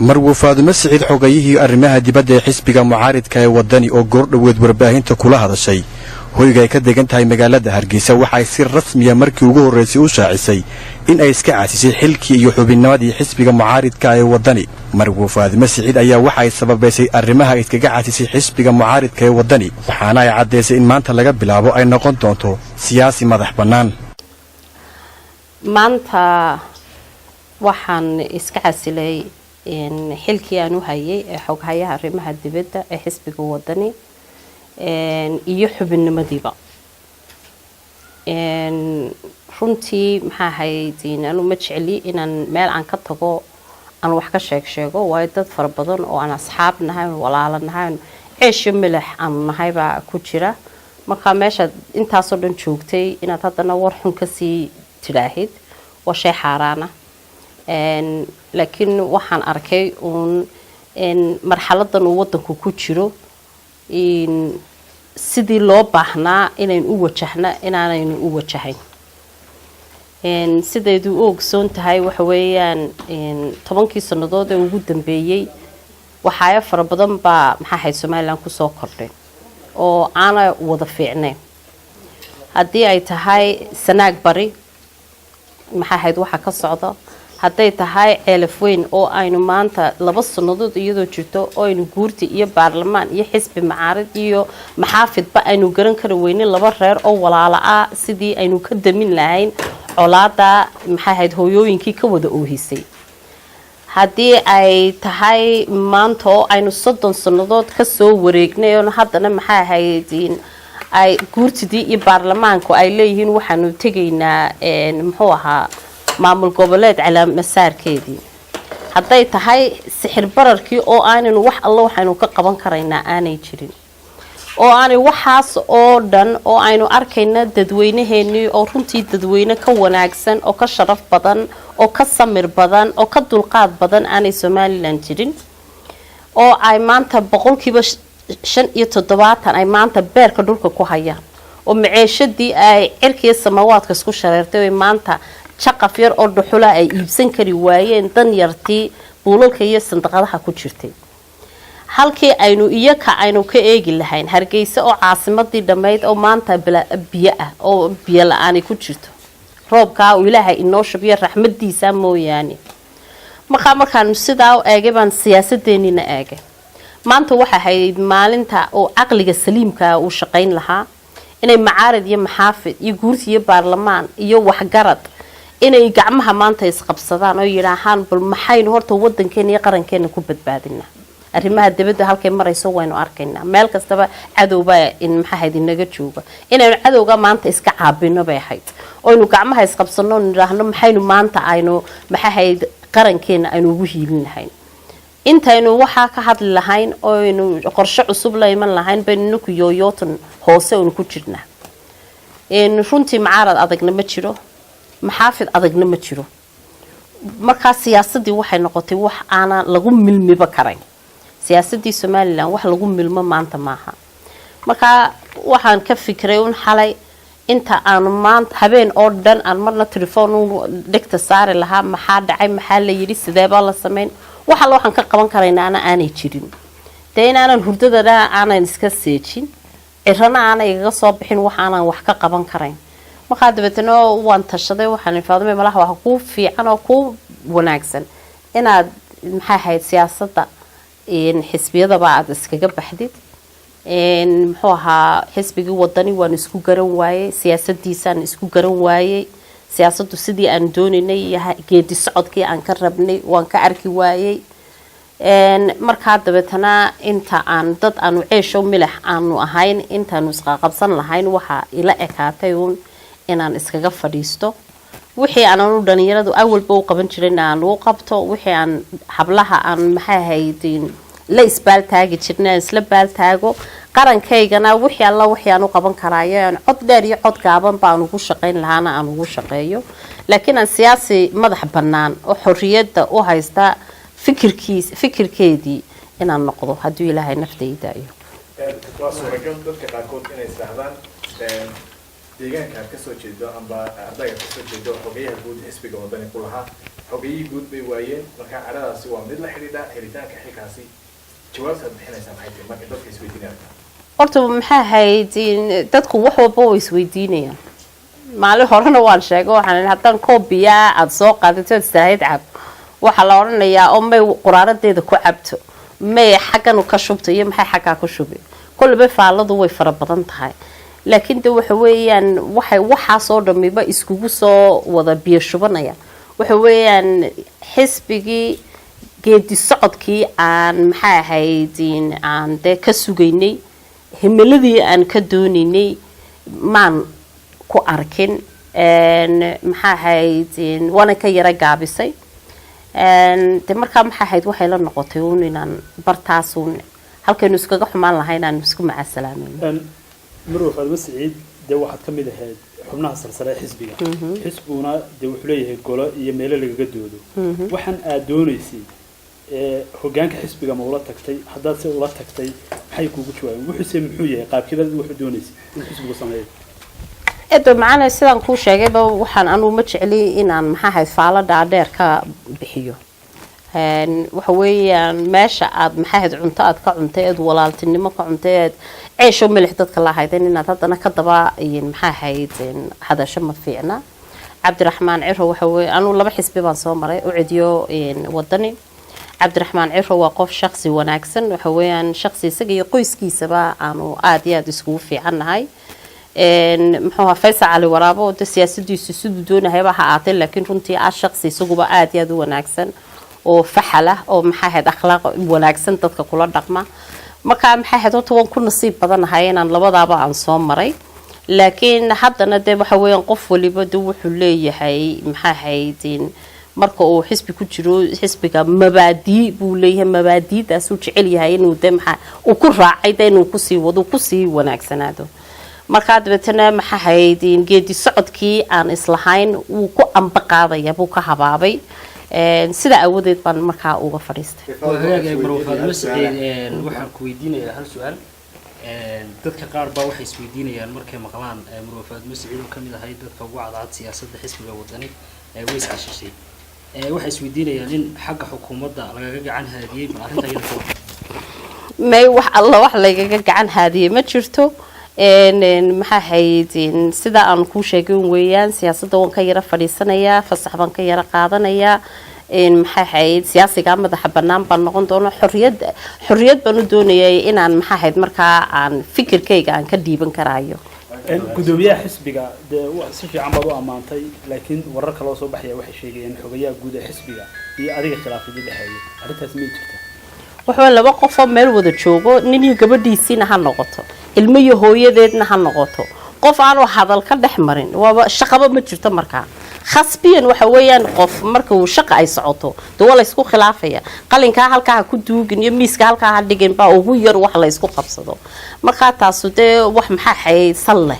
Marwo Faadumo Siciid, xogayihii arrimaha dibadda ee xisbiga mucaaridka ee Waddani, oo goordhoweed warbaahinta kula hadashay hoyga ay ka degan tahay magaalada Hargeysa, waxay si rasmiya markii ugu horraysay u shaacisay in ay iska casishay xilkii iyo xubinnimadii xisbiga mucaaridka ee Waddani. Marwo Faadumo Siciid ayaa waxay sababaysay arrimaha iskaga casisay xisbiga mucaaridka ee Waddani, waxaana ay caddaysay in maanta laga bilaabo ay noqon doonto siyaasi madax bannaan. Maanta waxaan iska casilay xilkii aan u hayay ee xoghayaha arrimaha dibadda ee xisbiga Wadani iyo xubinnimadiiba. Runtii, maxaa ahayd, anu ma jecli inaan meel aan ka tago aan wax ka sheeg sheego, waayo dad fara badan oo aan asxaab nahay, walaalo nahay, ceesho milax aanu nahay baa ku jira. Marka meeshaad intaasoo dhan joogtay inaad haddana war xun kasii tidhaahid waa shay xaaraana. Laakiin waxaan arkay uun marxaladan uu wadanku ku jiro sidii loo baahnaa inaynu u wajahna inaanaynu u wajahayn. Sidaydu u ogsoon tahay, waxa weeyaan 10kii sannadood ee ugu dambeeyey waxyaabo fara badan baa, maxaa ahayd, Somaliland kusoo kordhay oo aana wada fiicnayn. Haddii ay tahay Sanaag Bari, maxaa ahayd, waxa ka socda, hadday tahay Ceelaf Weyn oo aynu maanta 2 sannadood iyadoo jirto oo aynu guurti iyo baarlamaan iyo xisbi macaarid iyo maxaafidba aynu garan kari weynin laba reer oo walaalo ah sidii aynu ka damin lahayn colaada, maxaa ahayd, hooyooyinkii ka wada oohisay. Haddii ay tahay maanta oo aynu 30 sannadood kasoo wareegnay oon haddana, maxaa ahayd, ay guurtidii iyo baarlamaanku ay leeyihiin waxaanu tegaynaa, muxuu ahaa, maamul goboleed calaamasaarkeedii. Hadday tahay sixir bararkii oo aanaynu wax alla waxaynu ka qaban karaynaa aanay jirin, oo aanay waxaas oo dhan oo aynu arkayna dadweynaheenii oo runtii dadweyne ka wanaagsan oo ka sharaf badan oo ka samir badan oo ka dulqaad badan aanay Somaliland jirin, oo ay maanta 75% ay maanta beerka dhulka ku hayaan, oo maceeshadii ay cirkiiyo samawaadka isku shareertay, oy maanta jaqaf yar oo dhuxula ay iibsan kari waayeen dan yartii buulalka iyo sandaqadaha ku jirtay, halkii aynu iyaka aynu ka eegi lahayn Hargeysa oo caasimadii dhammayd oo maanta biyo ah oo biyo la-aanay ku jirto, roobkaa uu Ilaahay inoo shubiyo raxmadiisa mooyaane. Markaa markaanu sidaa u eegay baan siyaasadeenina eegay. Maanta waxa ahayd maalinta oo caqliga saliimkaa uu shaqayn lahaa inay macaarid iyo maxaafid iyo guurti iyo baarlamaan iyo waxgarad inay gacmaha maanta isqabsadaan oo yidhaahaan, bal maxaynu horta wadankeena iyo qarankeena ku badbaadinaa? Arrimaha dibadda halkay marayso waynu arkaynaa. Meel kastaba cadowbaa maxaahayd inaga jooga. Inaynu cadowga maanta iska caabino bay ahayd, oynu gacmaha isqabsano, nidhaahno, maxaynu maanta aynu, maxaahayd, qarankeena aynu ugu hiilin lahayn? Intaynu waxaa ka hadli lahayn oynu qorshe cusub la iman lahayn, baynu ninku yooyootan hoose aynu ku jirnaa. Runtii macaarad adagna ma jiro, maxaafid adagna ma jiro. Markaa siyaasadii waxay noqotay wax aana lagu milmiba karayn. Siyaasadii Somaliland wax lagu milmo maanta maaha. Markaa waxaan ka fikiray un xalay inta aanu maanta habeen oo dhan aan marna telefoon dhegta saari lahaa, maxaa dhacay, maxaa la yidhi, sideebaa la sameyn, wax alla waxaan ka qaban karaynaana aanay jirin, dee inaanan hurdadana aanan iska seejin, cirana aanay igaga soo bixin wax aanan wax ka qaban karayn. Markaa dabeetana waan tashaday. Waxaan, Faadime, malaha waxa kuu fiican oo kuu wanaagsan inaad, maxay ahayd, siyaasadda xisbiyadaba aada iskaga baxdid. Muxuu ahaa, xisbigii Wadani waan isku garan waayey, siyaasadiisaan isku garan waayey. Siyaasaddu sidii aan doonaynay iyo geedi socodkii aan ka rabnay waan ka arki waayey. Markaa dabeetana inta aan dad aanu ceesho milax aanu ahayn intaanu isqaqabsan lahayn, waxaa ila ekaatay uun inaan iskaga fadhiisto. Wixii aananu dhalinyaradu awalba u qaban jirayna aan u qabto, wixii aan hablaha aan, maxay ahayd, la isbaaltaagi jirnay aan isla baaltaago, qarankaygana wixii alla wixii aan u qaban karaayo aan cod dheer iyo cod gaaban baan ugu shaqayn lahaana aan ugu shaqeeyo, laakiin aan siyaasi madax bannaan oo xorriyadda u haysta fikirkiis fikirkeedii inaan noqdo, hadduu Ilaahay naftayda iyo Waa suuragal dadka qaarkood inay israahdaan deegaanka aad kasoo jeedo amba ardayga kasoo jeedo xogayaha guud xisbiga Wadani ku lahaa. Xogayihii guud bay waayeen. Marka cadhadaasi waa mid la xidhiidha helitaanka xilkaasi. Jawaabtaad bixinaysaa maxay tahay marka dadka isweydiinayaan? Horta maxaa ahayd, dadku wax walba way isweydiinayaan. Maalin horena waan sheegay, waxaan idhi haddaan koob biyaa aada soo qaadato ood istaahid cab, waxaa la odhanayaa oo may quraaradeeda ku cabto, may xagganu ka shubto iyo maxay xaggaa ku shubi. Kollaba faalladu way fara badan tahay, laakiin de waxa weeyaan waxay waxaasoo dhamiba iskugu soo wada biyo shubanaya waxa weeyaan xisbigii geedi socodkii aan maxay ahayd aan dee ka sugaynay, himiladii aan ka doonaynay maan ku arkin. Maxaa ahayd, waana ka yara gaabisay de. Markaa maxaa ahayd, waxay la noqotay uun inaan bartaasuun halkaynu iskaga xumaan lahay inaan isku macasalaamayno. Marwe Faadimo Siciid, dee waxaad ka mid ahayd xubnaha sarsare ee xisbiga. Xisbiguna dee wuxuu leeyahay golo iyo meelo lagaga doodo. Waxaan aad doonaysay ee hoggaanka xisbiga ma ula tagtay? Haddaad se ula tagtay, maxay kuugu jawaabeen? Wuxuuse muxuu yahay qaabkiibaad wuxuu doonaysay in xisbigu sameeyo? Edo macana, sidaan kuu sheegayba, waxaan anugu ma jecli inaan maxaa ahayd faalo dhaadheer ka bixiyo. Waxa weeyaan meesha aad maxaa ahayd cunto aad ka cuntay, eed walaaltinimo ka cuntay, eed ceesho milix dadka la ahaydeen, inaad haddana ka daba maxaa ahayd hadasho ma fiicna. Cabdiraxmaan Ciro waxa weeye, anugu laba xisbi baan soo maray, UCID iyo Wadani. Cabdiraxmaan Ciro waa qof shaqsi wanaagsan. Waxa weeyaan shaqsi isaga iyo qoyskiisaba aanu aada iyo aada iskugu fiicannahay. Muxuu ahaa, Faysal Cali Waraabo de siyaasadiisu siduu doonahayba ha ahaatee, laakiin runtii ah shaqsi isaguba aada iyo aada u wanaagsan oo faxal ah oo maxaa ahayd akhlaaq wanaagsan dadka kula dhaqma. Marka maxaa ahayd, horta waan ku nasiib badanahay inaan labadaaba aan soo maray. Laakiin haddana dee waxa weeyaan qof waliba de wuxuu leeyahay maxaa ahayd, marka uu xisbi ku jiro, xisbiga mabaadii buu leeyahay. Mabaadiidaasuu jecel yahay inuu de maxaa uu ku raacay de inuu kusii wado, kusii wanaagsanaado. Markaa dabeetana maxaa ahayd, geedi socodkii aan islahayn wuu ku amba qaadaya buu ka habaabay. Sidaa aawadeed baan markaa uga fadhiistay. Waa hagaag. Marwe Faadimo Saciid, waxaan ku weydiinayaa hal su-aal. Dadka qaar baa waxay isweydiinayaan markay maqlaan Marwe Faadimo Saciid oo kamid ahayd dadka ugu cadcad siyaasadda xisbiga Wadani way iscashishay, waxay isweydiinayaan in xagga xukuumadda lagaga gacan haadiyey. Bal arrinta iyada ka waran. May, wax alla wax laygaga gacan haadiyey ma jirto. Maxaa ahayd, sida aan kuu sheegay weeyaan, siyaasadda waan ka yara fadhiisanayaa, fasax baan ka yara qaadanayaa. Maxaa ahayd, siyaasiga madaxa bannaan baan noqon doona. Xorriyad baan u doonayay inaan maxaa ahayd markaa aan fikirkayga aan ka dhiiban karaayo. Gudoomiyaha xisbiga dee si fiican baad u ammaantay, laakiin warar kaloo soo baxaya waxay sheegayeen xogayaha guud ee xisbiga iyo adiga khilaafidii dhexeeya. Arrintaas may jirta? Waxaa laba qofoo meel wada joogo, nin iyo gabadhiisiina ha noqoto, ilmo iyo hooyadeedna ha noqoto, qof aanu hadal ka dhex marin waaba shaqaba ma jirto. Markaa khasbiyan waxa weeyaan qof marka uu shaqa ay socoto dee waa la isku khilaafaya. Qalinkaa halkaa ha ku duugin iyo miiska halkaa ha dhigin baa ugu yar wax la isku qabsado. Markaa taasu dee wax maxaa xayd sal leh.